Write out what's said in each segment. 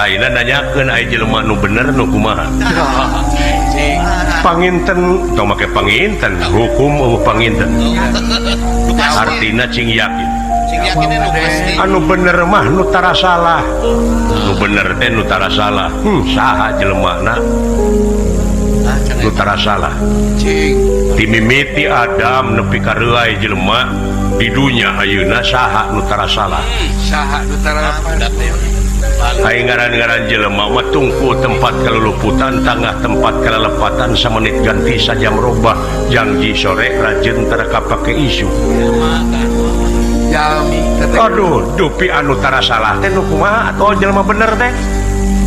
Ayeuna nanyakeun aya jelema nu bener nu kumaha? Panginten tong make panginten, hukum euweuh panginten. Artina cing yakin. Cing yakin nu pasti. Anu bener mah nu tara salah. Nu bener teh nu tara salah. Saha jelemana nu tara salah? Cing. Timimiti Adam nepi ka reuay jelema di dunya ayeuna, saha nu tara salah? Saha nu tara? Ai ngaran-ngaran jelema mah tungku tempat kaluluputan, tangah tempat kalalepatan, samenit ganti sajam robah, janji sore rajin tara kapake isu. Jalmi. Aduh, dupi anu tara salah teh nu kumaha atau jelema bener teh?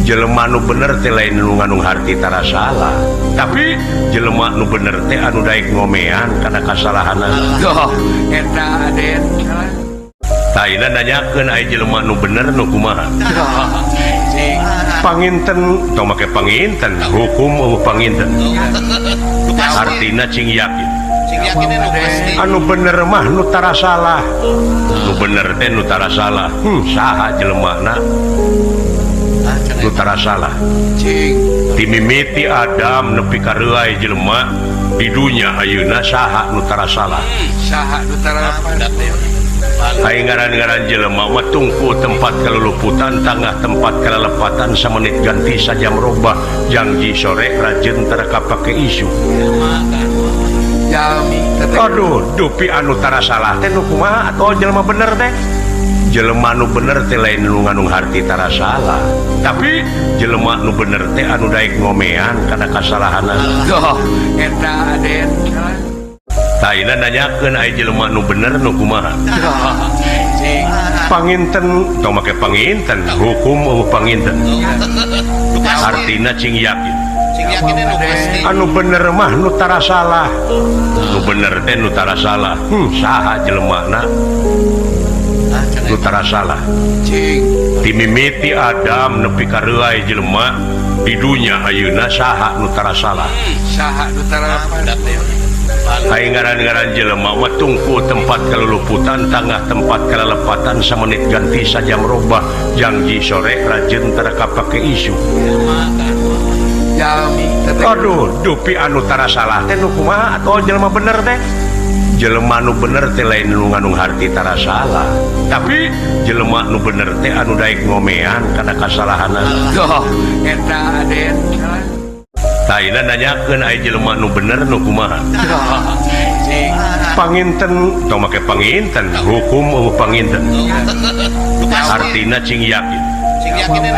Jelema nu bener teh lain nu ngandung harti tara salah, tapi jelema nu bener teh anu daek ngomean kana kasalahanna. Doh, eta Aden. Ayeuna nanyakeun aya jelema nu bener nu kumaha? Cing. Panginten tong make panginten, hukum euweuh panginten. Artina cing yakin. Cing yakin nu pasti. Anu bener mah nu tara salah. Nu bener teh nu tara salah. Saha jelemana nu tara salah? Cing. Timimiti Adam nepi ka reuay jelema di dunya ayeuna, saha nu tara salah? Saha nu tara? Ai ngaran-ngaran jelema mah tungku tempat kaluluputan, tangah tempat kalalepatan, samenit ganti sajam robah, janji sore rajin tara kapake isu. Jalmi. Aduh, dupi anu tara salah teh nu kumaha atau jelema bener teh? Jelema nu bener teh lain nu ngandung harti tara salah, tapi jelema nu bener teh anu daek ngomean kana kasalahanna. Doh, eta Aden. Ayeuna nanyakeun aya jelema nu bener nu kumaha? Cing. Panginten tong make panginten, hukum euweuh panginten. Artina cing yakin. Cing yakin nu pasti. Anu bener mah nu tara salah. Nu bener teh nu tara salah. Saha jelemana nu tara salah? Cing. Timimiti Adam nepi ka reuay jelema di dunya ayeuna, saha nu tara salah? Saha nu tara? Ai ngaran-ngaran jelema mah tungku tempat kaluluputan, tangah tempat kalalepatan, samenit ganti sajam robah, janji sore rajin tara kapake isu. Jalmi. Aduh, dupi anu tara salah teh nu kumaha atau jelema bener teh? Jelema nu bener teh lain nu ngandung harti tara salah, tapi jelema nu bener teh anu daek ngomean kana kasalahanna. Doh, eta Aden. Ayeuna nanyakeun aya jelema nu bener nu kumaha? Cing. Panginten tong make panginten, hukum euweuh panginten. Artina cing yakin. Cing yakin nu